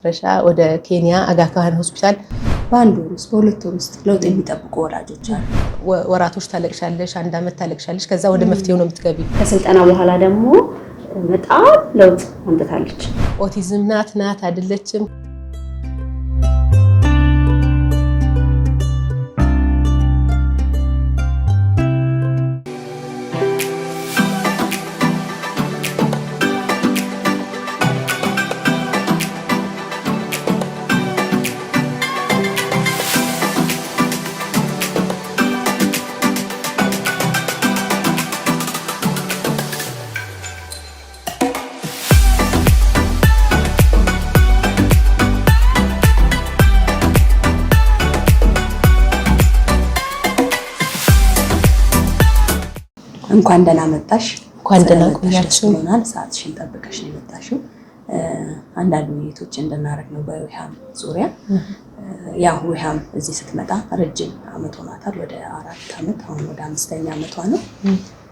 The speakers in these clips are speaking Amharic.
ረሻ ወደ ኬንያ አጋካን ሆስፒታል። በአንድ ወር ውስጥ፣ በ2 ወር ውስጥ ለውጥ የሚጠብቁ ወላጆች አሉ። ወራቶች ታለቅሻለሽ፣ አንድ አመት ታለቅሻለሽ። ከዛ ወደ መፍትሄው ነው የምትገቢ። ከስልጠና በኋላ ደግሞ በጣም ለውጥ አምጥታለች። ኦቲዝም ናት ናት አይደለችም። እንኳን ደህና መጣሽ። እንኳን ደህና ስለመጣሽ ደስ ቆያችሁ። ብሎናል። ሰዓትሽን ጠብቀሽ ነው የመጣሽው። አንዳንድ ውይይቶች እንድናደርግ ነው በዊሃም ዙሪያ። ያው ዊሃም እዚህ ስትመጣ ረጅም አመት ሆኗታል። ወደ 4 አመት፣ አሁን ወደ አምስተኛ አመቷ ነው።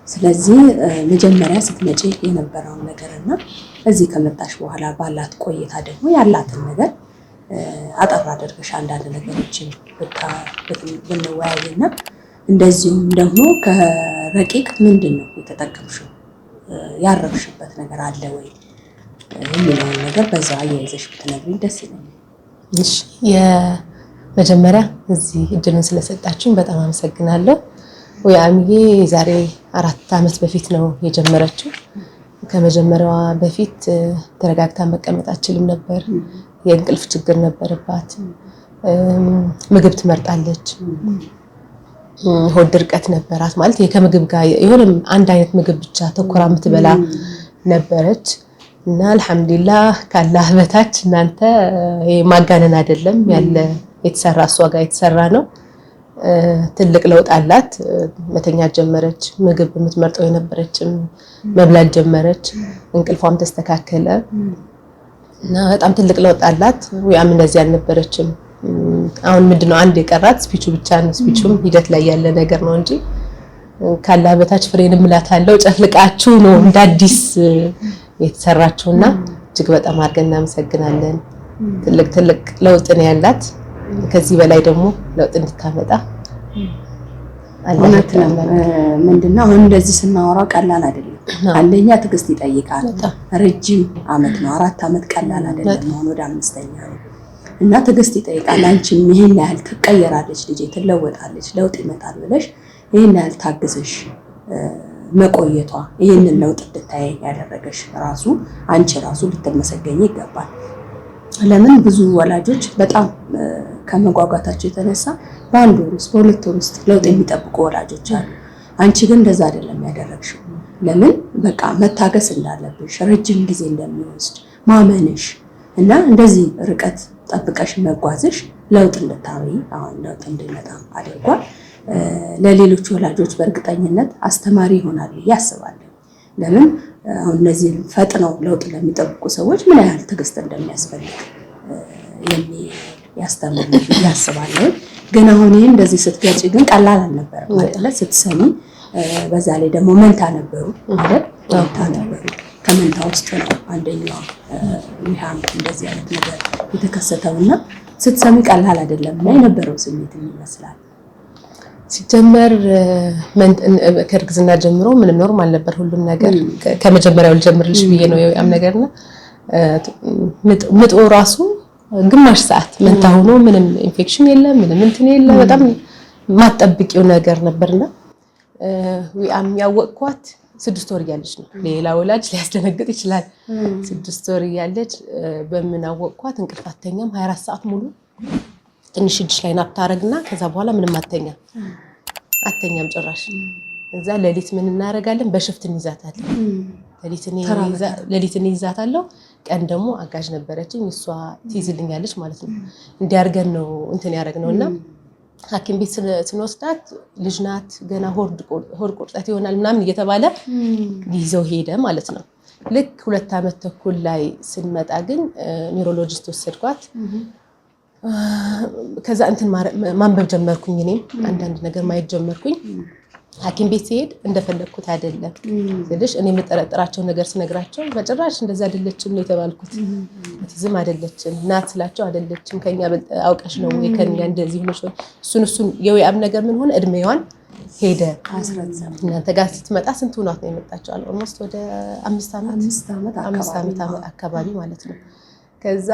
ስለዚህ መጀመሪያ ስትመጪ የነበረውን ነገር እና እዚህ ከመጣሽ በኋላ ባላት ቆይታ ደግሞ ያላትን ነገር አጠር አድርገሽ አንዳንድ ነገሮችን ብንወያይና እንደዚሁም ደግሞ ከረቂቅ ምንድን ነው የተጠቀምሽው፣ ያረፍሽበት ነገር አለ ወይ የሚለውን ነገር በዛ አያይዘሽ ብትነግሪኝ ደስ ይለኛል። እሺ፣ የመጀመሪያ እዚህ እድሉን ስለሰጣችሁኝ በጣም አመሰግናለሁ። ወያምዬ የዛሬ 4 ዓመት በፊት ነው የጀመረችው። ከመጀመሪያዋ በፊት ተረጋግታ መቀመጥ አትችልም ነበር። የእንቅልፍ ችግር ነበረባት። ምግብ ትመርጣለች። ሆድ ድርቀት ነበራት። ማለት ይሄ ከምግብ ጋር የሆነ አንድ አይነት ምግብ ብቻ ተኮራ የምትበላ ነበረች። እና አልሐምዱሊላህ ካላህ በታች እናንተ፣ ይሄ ማጋነን አይደለም፣ ያለ የተሰራ እሷ ጋር የተሰራ ነው። ትልቅ ለውጥ አላት። መተኛት ጀመረች። ምግብ የምትመርጠው የነበረችም መብላት ጀመረች። እንቅልፏም ተስተካከለ እና በጣም ትልቅ ለውጥ አላት። ያም እንደዚህ አልነበረችም። አሁን ምንድነው አንድ የቀራት speech ኡ ብቻ ነው። Speech ኡም ሂደት ላይ ያለ ነገር ነው እንጂ ካላህ በታች ፍሬን እምላታለሁ ጨፍልቃችሁ ነው እንደ አዲስ የተሰራችሁና እጅግ በጣም አድርገን እናመሰግናለን። ትልቅ ትልቅ ለውጥ ነው ያላት። ከዚህ በላይ ደግሞ ለውጥ እንድታመጣ አላህ እውነት ነው። ይርዳን። ምንድነው አሁን እንደዚህ ስናወራው ቀላል አይደለም። አንደኛ ትዕግስት ይጠይቃል። ረጅም አመት ነው፣ 4 አመት ቀላል አይደለም። አሁን ወደ አምስተኛ ነው እና ትዕግስት ይጠይቃል። አንቺም ይሄን ያህል ትቀየራለች ልጄ፣ ትለወጣለች፣ ለውጥ ይመጣል ብለሽ ይሄን ያህል ታግዘሽ መቆየቷ ይህንን ለውጥ እንድታይ ያደረገሽ ራሱ አንቺ ራሱ ልትመሰገኝ ይገባል። ለምን ብዙ ወላጆች በጣም ከመጓጓታቸው የተነሳ በአንድ ወር ውስጥ፣ በ2 ወር ውስጥ ለውጥ የሚጠብቁ ወላጆች አሉ። አንቺ ግን እንደዛ አይደለም ያደረግሽው። ለምን በቃ መታገስ እንዳለብሽ፣ ረጅም ጊዜ እንደሚወስድ ማመንሽ እና እንደዚህ ርቀት ጠብቀሽ መጓዝሽ ለውጥ እንድታበይ አሁን ለውጥ እንዲመጣ አድርጓል። ለሌሎች ወላጆች በእርግጠኝነት አስተማሪ ይሆናል ብዬ አስባለሁ። ለምን አሁን እነዚህ ፈጥነው ለውጥ ለሚጠብቁ ሰዎች ምን ያህል ትዕግስት እንደሚያስፈልግ የሚያስተምር ነው ብዬ አስባለሁ። ግን አሁን ይህን እንደዚህ ስትገልጪ ግን ቀላል አልነበረም አይደለ? ስትሰሚ በዛ ላይ ደግሞ መንታ ነበሩ አይደል? መንታ ነበሩ። ከመንታ ውስጥ ነው አንደኛዋ ዊሃም እንደዚህ አይነት ነገር የተከሰተውና ስትሰሚ ቀላል አይደለም እና የነበረው ስሜት ይመስላል። ሲጀመር ከእርግዝና ጀምሮ ምንም normal ነበር ሁሉም ነገር። ከመጀመሪያው ልጀምርልሽ ብዬ ነው ያም ነገርና ምጡ ራሱ ግማሽ ሰዓት መንታ ሆኖ ምንም ኢንፌክሽን የለም፣ ምንም እንትን የለ፣ በጣም ማጠብቂው ነገር ነበርና ዊአም ያወቅኳት 6 ወር እያለች ነው። ሌላ ወላጅ ሊያስደነግጥ ይችላል። 6 ወር እያለች በምን አወቅኳት? እንቅልፍ አተኛም 24 ሰዓት ሙሉ። ትንሽ እጅሽ ላይ nap ታረግና ከዛ በኋላ ምንም አተኛም አተኛም ጭራሽ። እዛ ሌሊት ምን እናደርጋለን? በ shift እንይዛታለን። ሌሊት እኔ ይዛታለሁ፣ ቀን ደግሞ አጋዥ ነበረችኝ፣ እሷ ትይዝልኛለች ማለት ነው። እንዲያርገን ነው እንትን ያደረግነው እና ሐኪም ቤት ስንወስዳት ልጅ ናት ገና ሆድ ቁርጠት ይሆናል ምናምን እየተባለ ይዘው ሄደ ማለት ነው። ልክ 2 ዓመት ተኩል ላይ ስንመጣ ግን neurologist ወሰድኳት። ከዛ እንትን ማንበብ ጀመርኩኝ፣ እኔም አንዳንድ ነገር ማየት ጀመርኩኝ። ሐኪም ቤት ሲሄድ እንደፈለግኩት አይደለም ስልሽ እኔ የምጠረጥራቸው ነገር ስነግራቸው በጭራሽ እንደዛ አይደለችም ነው የተባልኩት። ኦቲዝም አይደለችም ናት ስላቸው አይደለችም፣ ከኛ አውቀሽ ነው ወይ ከኛ እንደዚህ ሆነሽ ወይ እሱን የዊአም ነገር ምን ሆነ እድሜዋን ሄደ። እናንተ ጋር ስትመጣ ስንት ሆኗት ነው የመጣቸው? Almost ወደ 5 ዓመት አካባቢ ማለት ነው። ከዛ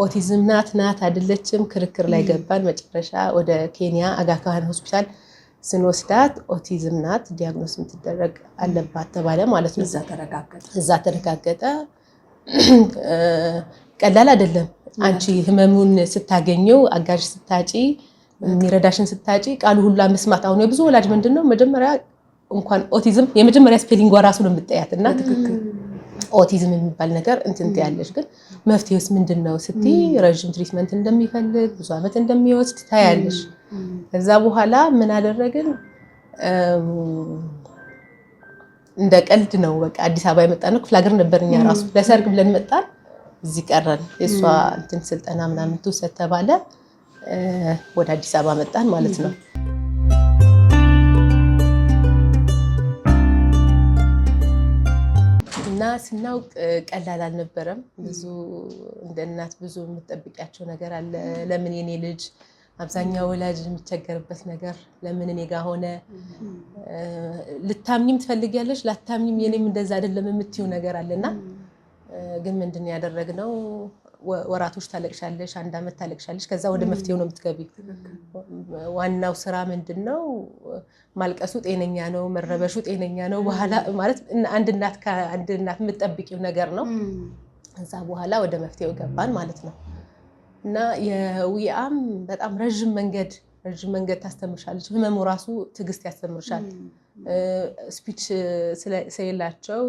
ኦቲዝም ናት ናት አይደለችም ክርክር ላይ ገባን። መጨረሻ ወደ ኬንያ አጋካን ሆስፒታል ስንወስዳት ኦቲዝም ናት፣ diagnose የምትደረግ አለባት ተባለ ማለት ነው። እዛ ተረጋገጠ። ቀላል አይደለም። አንቺ ህመሙን ስታገኘው አጋዥ ስታጪ፣ የሚረዳሽን ስታጪ፣ ቃሉ ሁላ መስማት አሁን የብዙ ወላጅ ምንድን ነው መጀመሪያ እንኳን ኦቲዝም የመጀመሪያ spelling ጓ ራሱ ነው የምጠያት እና ኦቲዝም የሚባል ነገር እንትን ትያለሽ፣ ግን መፍትሄውስ ምንድን ነው ስትይ ረዥም treatment እንደሚፈልግ ብዙ ዓመት እንደሚወስድ ታያለሽ። ከዛ በኋላ ምን አደረግን? እንደ ቀልድ ነው በቃ አዲስ አበባ የመጣ ነው። ክፍለ ሀገር ነበር እኛ ራሱ ለሰርግ ብለን መጣን፣ እዚህ ቀረን። የእሷ እንትን ስልጠና ምናምን ትውሰድ ተባለ። ወደ አዲስ አበባ መጣን ማለት ነው። እና ስናውቅ ቀላል አልነበረም። ብዙ እንደ እናት ብዙ የምትጠብቂያቸው ነገር አለ። ለምን የኔ ልጅ፣ አብዛኛው ወላጅ የሚቸገርበት ነገር ለምን እኔ ጋ ሆነ? ልታምኝም ትፈልጊያለሽ፣ ላታምኝም የኔም እንደዛ አይደለም የምትይው ነገር አለና ግን ምንድን ነው ያደረግነው? ወራቶች ታለቅሻለሽ፣ አንድ ዓመት ታለቅሻለሽ። ከዛ ወደ መፍትሄው ነው የምትገቢ። ዋናው ስራ ምንድን ነው? ማልቀሱ ጤነኛ ነው፣ መረበሹ ጤነኛ ነው። በኋላ ማለት አንድ እናት ከአንድ እናት የምትጠብቂው ነገር ነው። ከዛ በኋላ ወደ መፍትሄው ገባን ማለት ነው። እና የዊአም በጣም ረዥም መንገድ ታስተምርሻለች። ህመሙ ራሱ ትዕግስት ያስተምርሻል። Speech ስለሌላቸው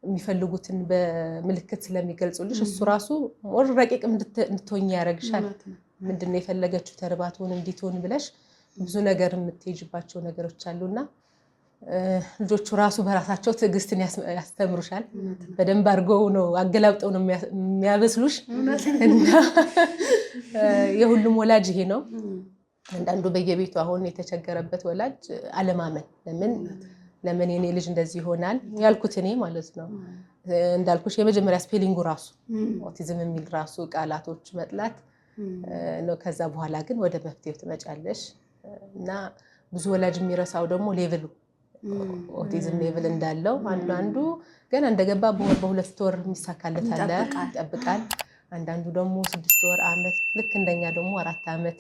የሚፈልጉትን በምልክት ስለሚገልጹልሽ እሱ ራሱ more ረቂቅ እንድትሆኝ ያደርግሻል። ምንድን ነው የፈለገችው፣ ተርባ ትሆን እንዲትሆን ብለሽ ብዙ ነገር የምትሄጅባቸው ነገሮች አሉና ልጆቹ ራሱ በራሳቸው ትዕግስትን ያስተምሩሻል። በደንብ አድርገው ነው አገላብጠው ነው የሚያበስሉሽ። እና የሁሉም ወላጅ ይሄ ነው። አንዳንዱ በየቤቱ አሁን የተቸገረበት ወላጅ አለማመን፣ ለምን የኔ ልጅ እንደዚህ ይሆናል ያልኩት እኔ ማለት ነው። እንዳልኩሽ የመጀመሪያ spelling ኡ ራሱ ኦቲዝም የሚል ራሱ ቃላቶች መጥላት ነው። ከዛ በኋላ ግን ወደ መፍትሄው ትመጫለሽ እና ብዙ ወላጅ የሚረሳው ደግሞ level ኡ ኦቲዝም level እንዳለው አንዳንዱ ገና እንደገባ በወር በ2 ወር የሚሳካለት አለ፣ ይጠብቃል። አንዳንዱ ደግሞ 6 ወር፣ አመት፣ ልክ እንደኛ ደግሞ 4 ዓመት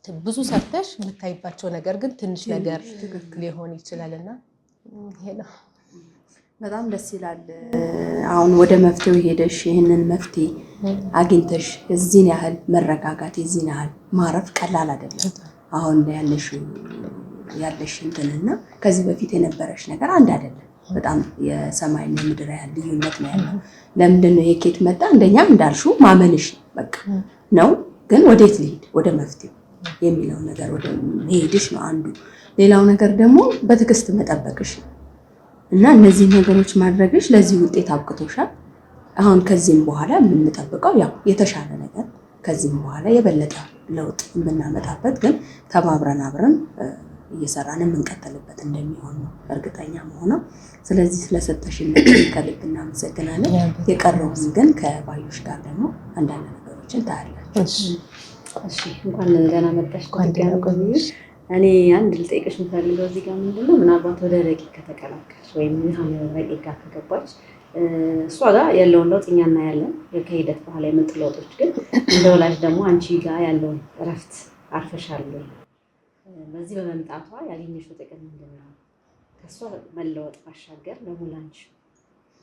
ብዙ ሰርተሽ የምታይባቸው ነገር ግን ትንሽ ነገር ሊሆን ይችላል እና ይሄ ነው። በጣም ደስ ይላል። አሁን ወደ መፍትሄው ሄደሽ ይህንን መፍትሄ አግኝተሽ የዚህን ያህል መረጋጋት የዚህን ያህል ማረፍ ቀላል አይደለም። አሁን ያለሽ እንትንና ከዚህ በፊት የነበረሽ ነገር አንድ አይደለም። በጣም የሰማይና የምድር ያህል ልዩነት ነው ያለው። ለምንድን ነው የኬት መጣ? አንደኛ እንዳልሽው ማመንሽ በቃ ነው። ግን ወዴት ልሂድ፣ ወደ መፍትሄው የሚለው ነገር ወደ መሄድሽ ነው አንዱ። ሌላው ነገር ደግሞ በትዕግስት መጠበቅሽ ነው እና እነዚህ ነገሮች ማድረግሽ ለዚህ ውጤት አብቅቶሻል። አሁን ከዚህም በኋላ የምንጠብቀው ያው የተሻለ ነገር ከዚህም በኋላ የበለጠ ለውጥ የምናመጣበት ግን ተባብረን አብረን እየሰራን የምንቀጥልበት እንደሚሆን ነው እርግጠኛ መሆነው። ስለዚህ ስለሰጠሽን ከልብ እናመሰግናለን። የቀረውን ግን ከባዮሽ ጋር ደግሞ አንዳንድ ነገሮችን ታያላችሁ። እሺ፣ እንኳን ደህና መጣሽ። እኔ አንድ ልጠይቅሽ የምፈልገው እዚህ ጋር ምንድነው ምናልባት ወደ ረቂቅ ከተቀላቀልሽ ወይም ይህን ረቂቅ ጋር ከገባች እሷ ጋር ያለውን ለውጥ እኛ እናያለን። ከሂደት በኋላ የመጡ ለውጦች ግን እንደ ወላጅ ደግሞ አንቺ ጋር ያለውን እረፍት አርፈሻል ወይ? በዚህ በመምጣቷ ያገኘሽው ጥቅም ምንድን ነው? ከእሷ መለወጥ ባሻገር ደግሞ ላንቺ።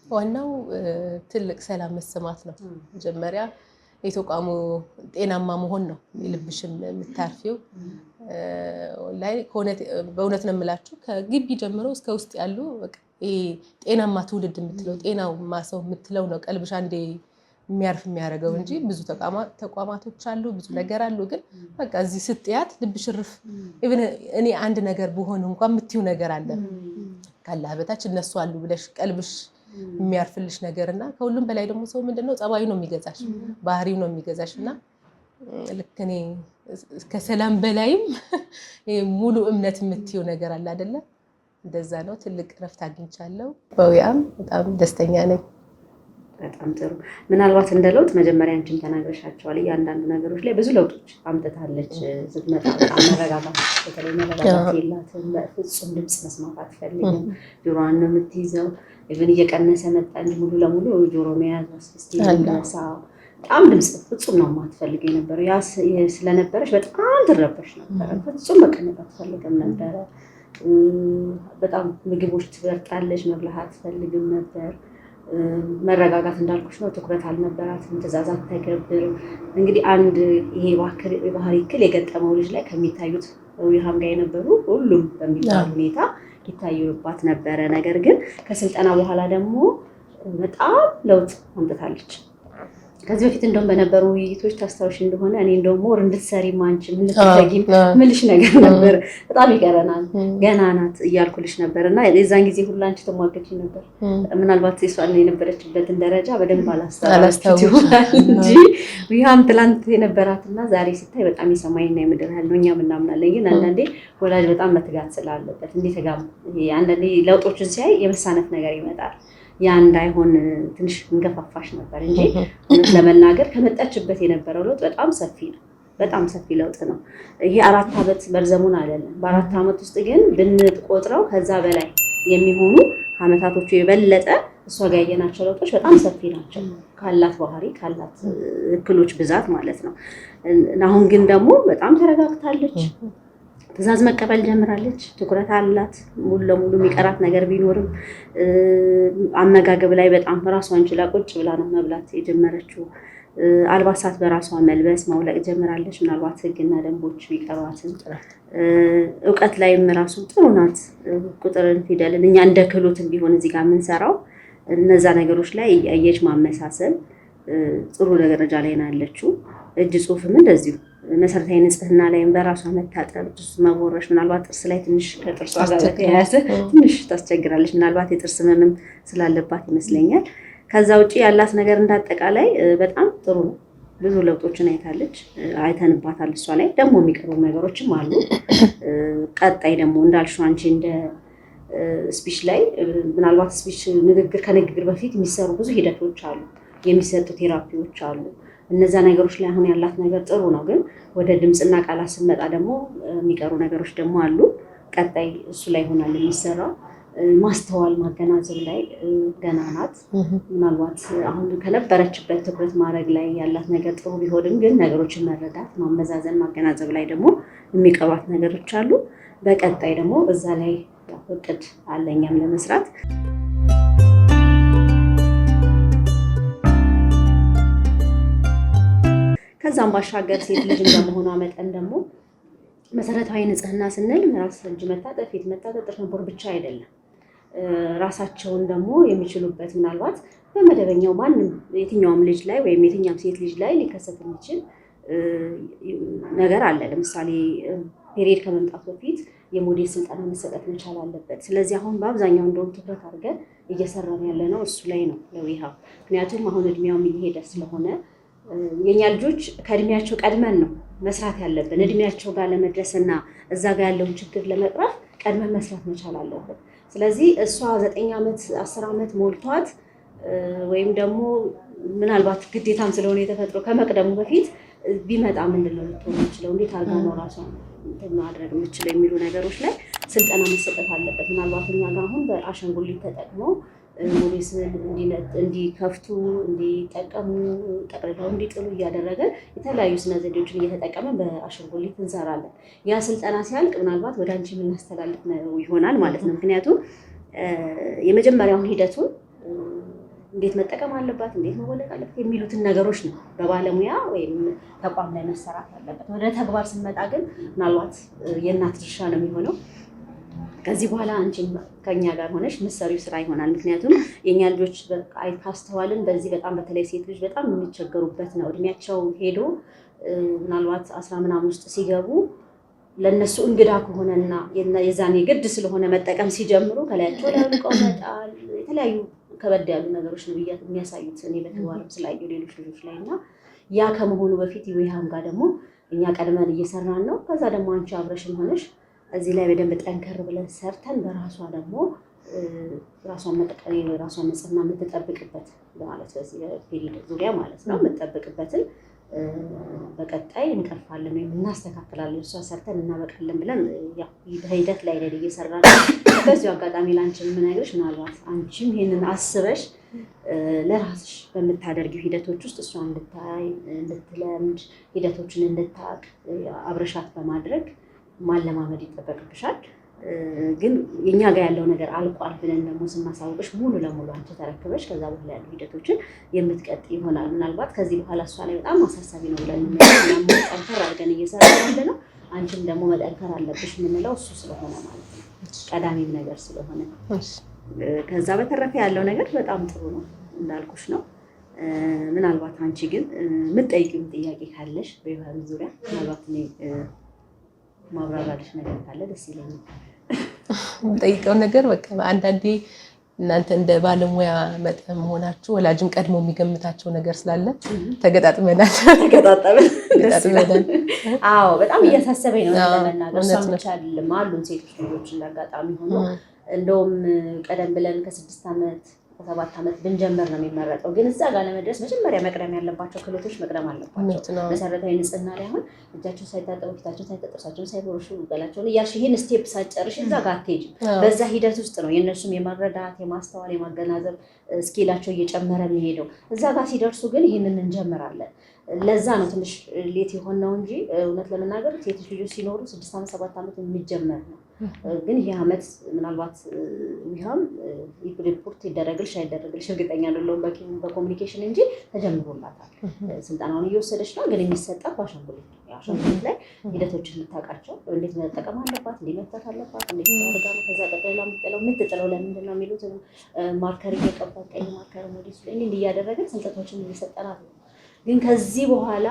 ዋናው ትልቅ ሰላም መሰማት ነው። መጀመሪያ የተቋሙ ጤናማ መሆን ነው የልብሽም የምታርፊው። ላይ በእውነት ነው የምላችሁ ከግቢ ጀምሮ እስከ ውስጥ ያሉ ጤናማ ትውልድ የምትለው ጤናማ ሰው የምትለው ነው ቀልብሽ አንዴ የሚያርፍ የሚያደርገው እንጂ ብዙ ተቋማቶች አሉ፣ ብዙ ነገር አሉ። ግን በቃ እዚህ ስትያት ልብሽ እርፍ። Even እኔ አንድ ነገር ብሆን እንኳን የምትይው ነገር አለ፣ ካላህ በታች እነሱ አሉ ብለሽ ቀልብሽ የሚያርፍልሽ ነገር እና ከሁሉም በላይ ደግሞ ሰው ምንድነው ጸባዩ ነው የሚገዛሽ፣ ባህሪው ነው የሚገዛሽ እና ልክ እኔ ከሰላም በላይም ሙሉ እምነት የምትይው ነገር አለ አይደለ? እንደዛ ነው። ትልቅ እረፍት አግኝቻለሁ። በዊያም በጣም ደስተኛ ነኝ። በጣም ጥሩ። ምናልባት እንደ ለውጥ መጀመሪያ አንቺም ተናግረሻቸዋል። እያንዳንዱ ነገሮች ላይ ብዙ ለውጦች አምጥታለች። ስትመጣ በጣም መረጋጋት፣ በተለይ መረጋጋት የላትም። በፍጹም ድምፅ መስማት አትፈልግም። ጆሮዋን ነው የምትይዘው። even እየቀነሰ መጣ እንጂ ሙሉ ለሙሉ ጆሮ መያዝ ድረሳ በጣም ድምፅ ፍጹም ነው የማትፈልገው የነበረው። ያ ስለነበረች በጣም ትረበሽ ነበረ። ፍጹም መቀመጥ አትፈልግም ነበረ። በጣም ምግቦች ትበርጣለች፣ መብላት አትፈልግም ነበር። መረጋጋት እንዳልኩሽ ነው። ትኩረት አልነበራትም። ትዕዛዝ አትተገብርም። እንግዲህ አንድ ይሄ የባህሪ እክል የገጠመው ልጅ ላይ ከሚታዩት ዊሃም ጋር የነበሩ ሁሉም በሚባል ሁኔታ ይታዩባት ነበረ። ነገር ግን ከስልጠና በኋላ ደግሞ በጣም ለውጥ አምጥታለች። ከዚህ በፊት እንደውም በነበሩ ውይይቶች ታስታውሽ እንደሆነ እኔ እንደውም more እንድትሰሪም አንቺም እንድትተጊም ምልሽ ነገር ነበር። በጣም ይቀረናል ገና ናት እያልኩልሽ ነበር እና የዛን ጊዜ ሁሉ አንቺ ትሟገች ነበር። ምናልባት የሷን የነበረችበትን ደረጃ በደንብ አላስተዋላችሁት ይሆናል እንጂ ይህም ትላንት የነበራትና ዛሬ ሲታይ በጣም የሰማይና የምድር ያህል ነው። እኛም እናምናለን። ግን አንዳንዴ ወላጅ በጣም መትጋት ስላለበት እንዲተጋም አንዳንዴ ለውጦችን ሲያይ የመሳነፍ ነገር ይመጣል። ያ እንዳይሆን ትንሽ እንገፋፋሽ ነበር እንጂ እውነት ለመናገር ከመጣችበት የነበረው ለውጥ በጣም ሰፊ ነው። በጣም ሰፊ ለውጥ ነው። ይሄ 4 ዓመት መርዘሙን አይደለም። በ4 ዓመት ውስጥ ግን ብንቆጥረው ከዛ በላይ የሚሆኑ ከዓመታቶቹ የበለጠ እሷ ጋር ያየናቸው ለውጦች በጣም ሰፊ ናቸው። ካላት ባህሪ ካላት እክሎች ብዛት ማለት ነው። አሁን ግን ደግሞ በጣም ተረጋግታለች። ትዕዛዝ መቀበል ጀምራለች። ትኩረት አላት። ሙሉ ለሙሉ የሚቀራት ነገር ቢኖርም አመጋገብ ላይ በጣም ራሷን ችላ ቁጭ ብላ ነው መብላት የጀመረችው። አልባሳት በራሷ መልበስ ማውለቅ ጀምራለች። ምናልባት ሕግና ደንቦች ቢቀሯትም እውቀት ላይም ራሱ ጥሩ ናት። ቁጥርን፣ ፊደልን እኛ እንደ ክህሎትም ቢሆን እዚህ ጋር የምንሰራው እነዛ ነገሮች ላይ እያየች ማመሳሰል ጥሩ ደረጃ ላይ ነው ያለችው። እጅ ጽሁፍም እንደዚሁ መሰረታዊ ንጽህና ላይም በራሷ መታጠብ፣ ጥርስ መቦረሽ፣ ምናልባት ጥርስ ላይ ትንሽ ከጥርሷ ጋር በተያያዘ ትንሽ ታስቸግራለች። ምናልባት የጥርስ ህመምም ስላለባት ይመስለኛል። ከዛ ውጭ ያላት ነገር እንዳጠቃላይ በጣም ጥሩ ነው። ብዙ ለውጦችን አይታለች፣ አይተንባታል። እሷ ላይ ደግሞ የሚቀሩ ነገሮችም አሉ። ቀጣይ ደግሞ እንዳልሽው አንቺ እንደ speech ላይ ምናልባት speech ንግግር ከንግግር በፊት የሚሰሩ ብዙ ሂደቶች አሉ፣ የሚሰጡ therapy ዎች አሉ። እነዛ ነገሮች ላይ አሁን ያላት ነገር ጥሩ ነው። ግን ወደ ድምፅና ቃላት ስንመጣ ደግሞ የሚቀሩ ነገሮች ደግሞ አሉ። ቀጣይ እሱ ላይ ይሆናል የሚሰራው። ማስተዋል ማገናዘብ ላይ ገና ናት። ምናልባት አሁን ከነበረችበት ትኩረት ማድረግ ላይ ያላት ነገር ጥሩ ቢሆንም ግን ነገሮችን መረዳት፣ ማመዛዘን፣ ማገናዘብ ላይ ደግሞ የሚቀሯት ነገሮች አሉ። በቀጣይ ደግሞ እዛ ላይ እቅድ አለ እኛም ለመስራት። ከዛም ባሻገር ሴት ልጅ እንደመሆኗ መጠን ደግሞ መሰረታዊ ንጽህና ስንል ራስ እጅ መታጠብ፣ ፊት መታጠብ፣ ጥርስ መቦረሽ ብቻ አይደለም። ራሳቸውን ደግሞ የሚችሉበት ምናልባት በመደበኛው ማንም የትኛውም ልጅ ላይ ወይም የትኛውም ሴት ልጅ ላይ ሊከሰት የሚችል ነገር አለ። ለምሳሌ period ከመምጣቱ በፊት የሞዴል ስልጠና መሰጠት መቻል አለበት። ስለዚህ አሁን በአብዛኛው እንደውም ትኩረት አድርገን እየሰራን ያለ ነው እሱ ላይ ነው ለዊሃ። ምክንያቱም አሁን እድሜያውም እየሄደ ስለሆነ የኛ ልጆች ከእድሜያቸው ቀድመን ነው መስራት ያለብን። እድሜያቸው ጋር ለመድረስና እዛ ጋር ያለውን ችግር ለመቅረፍ ቀድመን መስራት መቻል አለብን። ስለዚህ እሷ 9 ዓመት 10 ዓመት ሞልቷት ወይም ደግሞ ምናልባት ግዴታም ስለሆነ የተፈጥሮ ከመቅደሙ በፊት ቢመጣ ምንድን ነው ልትሆን የምችለው፣ እንዴት አድርጋ ነው ራሷን ማድረግ የምችለው የሚሉ ነገሮች ላይ ስልጠና መሰጠት አለበት። ምናልባት እኛ ጋር አሁን በአሻንጉሊት ተጠቅመው ሞዴስን እንዲከፍቱ እንዲጠቀሙ ጠቅልለው እንዲጥሉ እያደረገ የተለያዩ ስነ ዘዴዎችን እየተጠቀመ በአሻንጉሊት እንሰራለን። ያ ስልጠና ሲያልቅ ምናልባት ወደ አንቺ የምናስተላልፍ ነው ይሆናል ማለት ነው። ምክንያቱም የመጀመሪያውን ሂደቱን እንዴት መጠቀም አለባት፣ እንዴት መወለቅ አለባት የሚሉትን ነገሮች ነው በባለሙያ ወይም ተቋም ላይ መሰራት አለበት። ወደ ተግባር ስንመጣ ግን ምናልባት የእናት ድርሻ ነው የሚሆነው። ከዚህ በኋላ አንቺም ከኛ ጋር ሆነሽ ምሰሪው ስራ ይሆናል። ምክንያቱም የኛ ልጆች ካስተዋልን በዚህ በጣም በተለይ ሴት ልጅ በጣም የሚቸገሩበት ነው። እድሜያቸው ሄዶ ምናልባት 10 ምናምን ውስጥ ሲገቡ ለነሱ እንግዳ ከሆነና የዛኔ ግድ ስለሆነ መጠቀም ሲጀምሩ ከላያቸው ላይ አውልቀው መጣል የተለያዩ ከበድ ያሉ ነገሮች ነው የሚያሳዩት። እኔ በተግባርም ስላየሁ ሌሎች ልጆች ላይ እና ያ ከመሆኑ በፊት ዊሃም ጋር ደግሞ እኛ ቀድመን እየሰራን ነው። ከዛ ደግሞ አንቺ አብረሽን ሆነሽ እዚህ ላይ በደንብ ጠንከር ብለን ሰርተን በራሷ ደግሞ ራሷን መጠቀም ራሷን ንጽህና የምትጠብቅበት ማለት በዚህ period ዙሪያ ማለት ነው የምትጠብቅበትን በቀጣይ እንቀርፋለን ወይም እናስተካክላለን፣ እሷ ሰርተን እናበቃለን ብለን ያው በሂደት ላይ ነን እየሰራን ነው። በዚሁ አጋጣሚ ለአንቺ የምነግርሽ ምናልባት አንቺም ይሄንን አስበሽ ለራስሽ በምታደርጊው ሂደቶች ውስጥ እሷ እንድታይ እንድትለምድ ሂደቶችን እንድታቅ አብረሻት በማድረግ ማለማመድ ይጠበቅብሻል። ግን የኛ ጋር ያለው ነገር አልቋል ብለን ደግሞ ስናሳውቅሽ ሙሉ ለሙሉ አንቺ ተረክበሽ ከዛ በኋላ ያሉ ሂደቶችን የምትቀጥ ይሆናል። ምናልባት ከዚህ በኋላ እሷ ላይ በጣም አሳሳቢ ነው ብለን ጠንከር አድርገን እየሰራ ያለ ነው። አንቺም ደግሞ መጠንከር አለብሽ የምንለው እሱ ስለሆነ ማለት ነው፣ ቀዳሚም ነገር ስለሆነ። ከዛ በተረፈ ያለው ነገር በጣም ጥሩ ነው እንዳልኩሽ ነው። ምናልባት አንቺ ግን የምትጠይቂውም ጥያቄ ካለሽ በይሃን ዙሪያ ምናልባት እኔ ማብራራልሽ ነገር ካለ ደስ ይለኛል። የምጠይቀው ነገር በቃ አንዳንዴ እናንተ እንደ ባለሙያ መጠን መሆናችሁ ወላጅም ቀድሞ የሚገምታቸው ነገር ስላለ ተገጣጥመናል። ተገጣጠምን። ደስ ይላል። አዎ በጣም እያሳሰበኝ ነው ለመናገር። እሷም ብቻ አይደለም አሉን ሴቶች ልጆች እንዳጋጣሚ ሆኖ እንደውም ቀደም ብለን ከ6 ዓመት ከ7 ዓመት ብንጀምር ነው የሚመረጠው። ግን እዛ ጋር ለመድረስ መጀመሪያ መቅደም ያለባቸው ክህሎቶች መቅደም አለባቸው። መሰረታዊ ንጽህና ላይ አሁን እጃቸውን ሳይታጠቡ፣ ፊታቸውን ሳይታጠቡ፣ ጥርሳቸውን ሳይቦርሹ ገላቸውን እያልሽ ይህን step ሳትጨርሽ እዛ ጋር አትሄጂም። በዛ ሂደት ውስጥ ነው የእነሱም የመረዳት፣ የማስተዋል፣ የማገናዘብ skill ኣቸው እየጨመረ የሚሄደው። እዛ ጋር ሲደርሱ ግን ይህንን እንጀምራለን። ለዛ ነው ትንሽ late የሆነው እንጂ እውነት ለመናገር ሴቶች ልጆች ሲኖሩ 6 ዓመት 7 ዓመት የሚጀመር ነው። ግን ይሄ ዓመት ምናልባት ይህም ሪፖርት ይደረግልሽ አይደረግልሽ እርግጠኛ አይደለሁም በ communication እንጂ ተጀምሮላታል። ስልጠናውን እየወሰደች ነው። ግን የሚሰጣት በአሻንጉሊት ነው። አሻንጉሊት ላይ ሂደቶችን የምታውቃቸው እንዴት መጠቀም አለባት፣ እንዴት መፍታት አለባት፣ እንዴት አድርጋ ነው ከዛ ቀጥላ የምትጥለው የምትጥለው ለምንድን ነው የሚሉትን marker እየቀባት ቀይ marker ሞዴስ እንዲህ እያደረግን ስልጠቶችን እየሰጠናት ነው። ግን ከዚህ በኋላ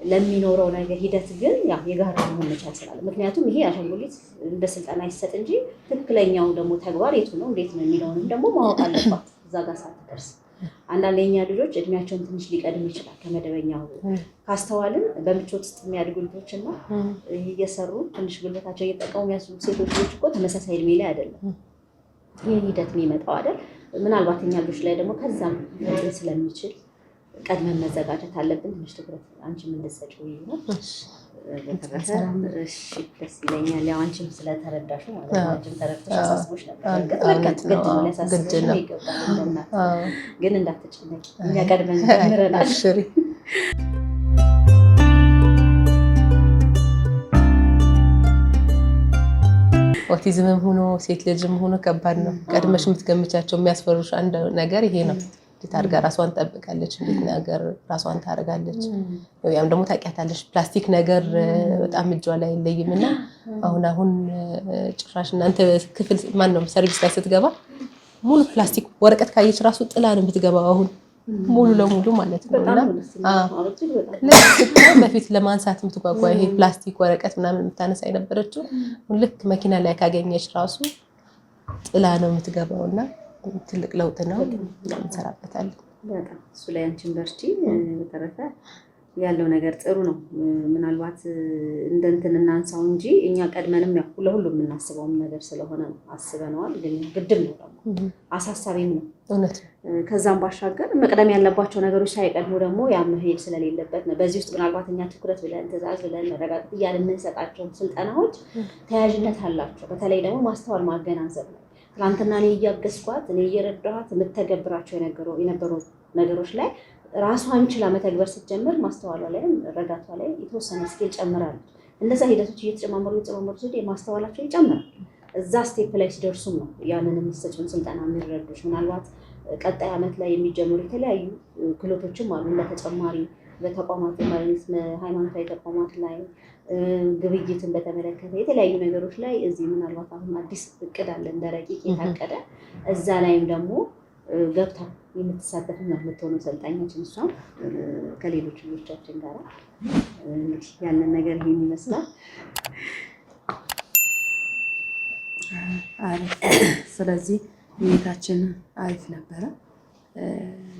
ለሚኖረው ነገር ሂደት ግን ያው የጋራ መሆን መቻል ስላለ፣ ምክንያቱም ይሄ አሻንጉሊት እንደ ስልጠና ይሰጥ እንጂ ትክክለኛው ደግሞ ተግባር የቱ ነው እንዴት ነው የሚለውንም ደግሞ ማወቅ አለባት እዛ ጋር ሳትደርስ። አንዳንድ የኛ ልጆች እድሜያቸውን ትንሽ ሊቀድም ይችላል ከመደበኛው ካስተዋልን። በምቾት ውስጥ የሚያድጉ ልጆች እና እየሰሩ ትንሽ ጉልበታቸው እየጠቀሙ የሚያስቡ ሴቶች ልጆች እኮ ተመሳሳይ እድሜ ላይ አይደለም ይህ ሂደት የሚመጣው አይደል? ምናልባት እኛ ልጆች ላይ ደግሞ ከዛም ሊፈጥን ስለሚችል ቀድመን መዘጋጀት አለብን። ትንሽ ትኩረት አንቺም እንድትሰጪው ነው። በተረፈ እሺ፣ ደስ ይለኛል። ያው አንቺም ስለተረዳሽው ማለት ነው። አንቺም ተረድተሽ አሳስቦሽ ነበር። እርግጥ ልክ ግድ ነው፣ ሊያሳስብሽ ይገባል። እንደናት ግን እንዳትጨነቂ፣ እኛ ቀድመን ጀምረናል። አብሽሪ። ኦቲዝምም ሆኖ ሴት ልጅም ሆኖ ከባድ ነው። ቀድመሽ የምትገምቻቸው የሚያስፈሩሽ አንድ ነገር ይሄ ነው። እንዴት አድርጋ ራሷን ትጠብቃለች? እንዴት ነገር ራሷን ታደርጋለች? ያም ደግሞ ታውቂያታለሽ፣ ፕላስቲክ ነገር በጣም እጇ ላይ አይለይም እና አሁን አሁን ጭራሽ እናንተ ክፍል ማን ነው ሰርቪስ ላይ ስትገባ ሙሉ ፕላስቲክ ወረቀት ካየች ራሱ ጥላ ነው የምትገባው። አሁን ሙሉ ለሙሉ ማለት ነው። እና ልክ በፊት ለማንሳት የምትጓጓ ይሄ ፕላስቲክ ወረቀት ምናምን የምታነሳ የነበረችው ልክ መኪና ላይ ካገኘች ራሱ ጥላ ነው የምትገባው እና ትልቅ ለውጥ ነው፣ እንሰራበታለን። በጣም እሱ ላይ አንቺን በርቺ። በተረፈ ያለው ነገር ጥሩ ነው። ምናልባት እንደ እንትን እናንሳው እንጂ እኛ ቀድመንም ያው ለሁሉም የምናስበውም ነገር ስለሆነ ነው አስበነዋል። ግን ግድም ነው ደግሞ አሳሳቢም ነው። እውነት ነው። ከዛም ባሻገር መቅደም ያለባቸው ነገሮች ሳይቀድሙ ደግሞ ያ መሄድ ስለሌለበት ነው። በዚህ ውስጥ ምናልባት እኛ ትኩረት ብለን ትዕዛዝ ብለን መረጋጋት እያልን የምንሰጣቸው ስልጠናዎች ተያያዥነት አላቸው። በተለይ ደግሞ ማስተዋል ማገናዘብ ነው። ትናንትና እኔ እያገዝኳት እኔ እየረዳኋት የምተገብራቸው የነበሩ ነገሮች ላይ ራሷን ችላ መተግበር ስትጀምር ማስተዋሏ ላይም ረዳቷ ላይ የተወሰነ skill ጨምራለች። እነዛ ሂደቶች እየተጨማመሩ እየተጨማመሩ ሲሄዱ የማስተዋላቸው ይጨምራል። እዛ step ላይ ሲደርሱም ነው ያንን የሚሰጭውን ስልጠና የሚረዱች። ምናልባት ቀጣይ ዓመት ላይ የሚጀምሩ የተለያዩ ክህሎቶችም አሉ። ለተጨማሪ በተቋማት ሃይማኖታዊ ተቋማት ላይ ግብይትን በተመለከተ የተለያዩ ነገሮች ላይ እዚህ ምናልባት አሁን አዲስ እቅድ አለ እንደ ረቂቅ የታቀደ፣ እዛ ላይም ደግሞ ገብታ የምትሳተፍ ነው የምትሆነው ሰልጣኛችን። እሷም ከሌሎች ልጆቻችን ጋር እንግዲህ ያለን ነገር ይሄን ይመስላል። አሪፍ። ስለዚህ ውይይታችን አሪፍ ነበረ።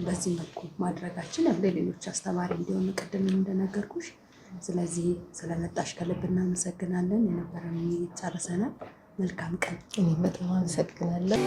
በዚህ መልኩ ማድረጋችን ያው ለሌሎች አስተማሪ እንዲሆን ቅድም እንደነገርኩሽ። ስለዚህ ስለመጣሽ ከልብ እናመሰግናለን። የነበረን ውይይት ጨርሰናል። መልካም ቀን። እኔም በጣም አመሰግናለሁ።